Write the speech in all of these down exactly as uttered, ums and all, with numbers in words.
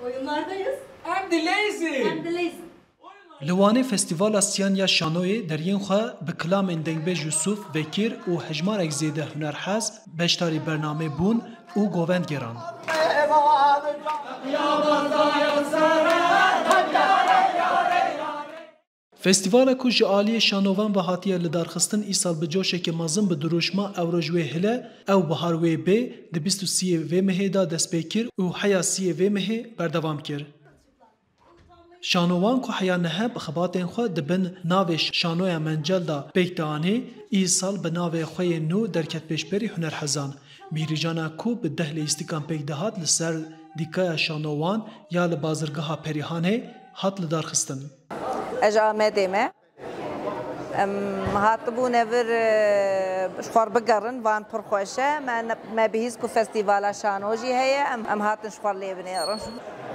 Oyunlardayız. Em dileyizî. Em dileyizî. Li Wanê Festîvala Siyan ya Şanoyê deriyên xwe bi kilamên dengbêj Yusuf Vekir û hejmarek zêde hunerhez beşdarî bernamê bûn û govend gêran. Festîvala ku ji aliyê şanovan ve hatiye lidarxistin, îsal bi coşeke mezin bi dirûşma Ewro ji wê hile, ew bihar wê bê, di bîst û siyê vê mehê de dest pê kir û heya siyê vê mehê berdewam kir. Şanovan ku heya nihe bi xebatên xwe di bin navê Şanoya Mencel de pêk dianê, îsal bi navê xwe yê nû derket pêşberî hunerhezan. Mîhrîcana ku bi deh leyîstikan pêk dihat li ser dîkaya Şanowan ya li bazirgeha Perîhanê hat lidarxistin. Ez ji Amedê me. Em hatibûne vir, e, ji xwe bigerin, van pir xweş e. Me ne-, me bihîst ku festîvala şano jî heye, em, em hatin ji xwe lê binêrin.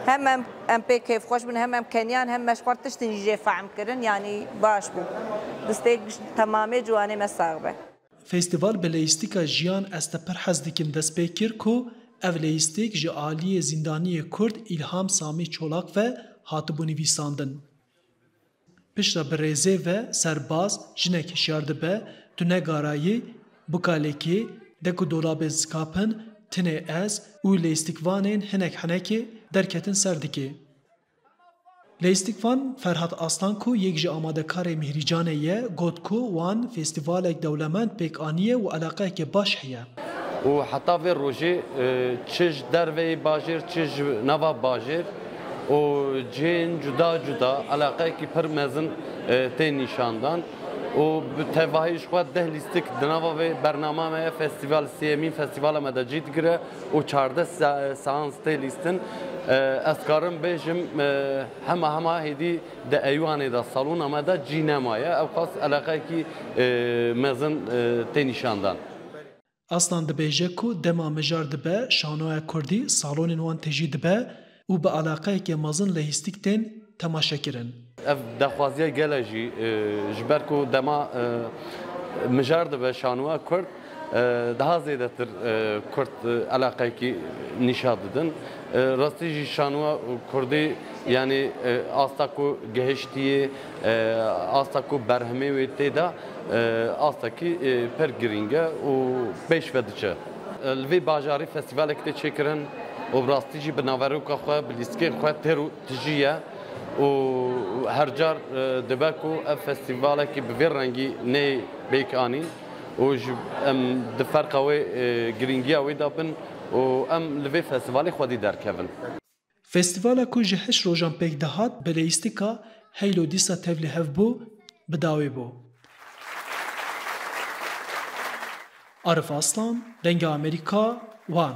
Hem em, em pê kêfxweş bûn, hem em keniyan, hem me ji xwe tiştin jî jê fehm kirin, yanî baş bû. Distêk ji temamê ciwanê me sax be. Festîval bi leyîstika Jiyan ez te pir hez dikim dest pê kir ku ev leyîstik ji aliyê zîndaniyê Kurd Îlham Samî Çolak ve hatibû nivîsandin. Piştre bi rêzê ve serbaz, jinek hişyar dibe, tu ne garayî, buka lêkê, dek û dolabê zikapin, tinê ez û leyîstikvanên hinek henekê derketin ser dikê. Leyîstikvan Ferhat Aslan ku yek ji amadekarê Mîhrîcanê ye, got ku wan festîvalek dewlemend pêk aniye û eleqeyeke baş heye. Û heta vê rojê, e, çi ji derveyî bajêr, çi ji nava bajêr û cihên cuda cuda eleqeyekî pir mezin, e, tê nîşandan. Û bi tevahî ji xwe deh lîstik di nava vê bernama me ye, festîval sêyemîn festîvala me de cî digire û çardeh se-, seans tê lîstin. E, ez karim bêjim, e, hema hema hêdî di eywanê de salona me de cî nemaye. Ewqas eleqeyekî, e, mezin, e, tê nîşandan. Aslan dibêje ku dema mijar dibe şanoya kurdî, salonên wan tijî dibe û bi eleqeyeke mezin lehîstik tên temaşekirin. Ev daxwaziya gele jî, e, ji ber ku dema, e, mijar dibe şanoya kurd, e, daha zêdetir, e, kurd, e, eleqeyekî nîşa didin. E, rastî jî şanoya kurdî, yanî, e, asta ku gihiştiye, e, asta ku berhemê wê tê de, e, astekî, e, pir girîng e û pêş ve diçe. E, li vê bajarî festîvalek tê çêkirin û bi rastî jî bi naveroka xwe, bi lîstikên xwe têr û tijî ye û her car, e, dibe ku ev festîvalekî bi vê rengî neyê pêk anîn û ji, em di ferqa wê, e, girîngiya wê de bin û em li vê festîvalê xwedî derkevin. Festîvala ku ji heşt rojan pêk dihat, bi leyîstika Heylo dîsa tevlî hev bû, bi dawî bû. Arif Aslan, Dengê Amerîka, Wan.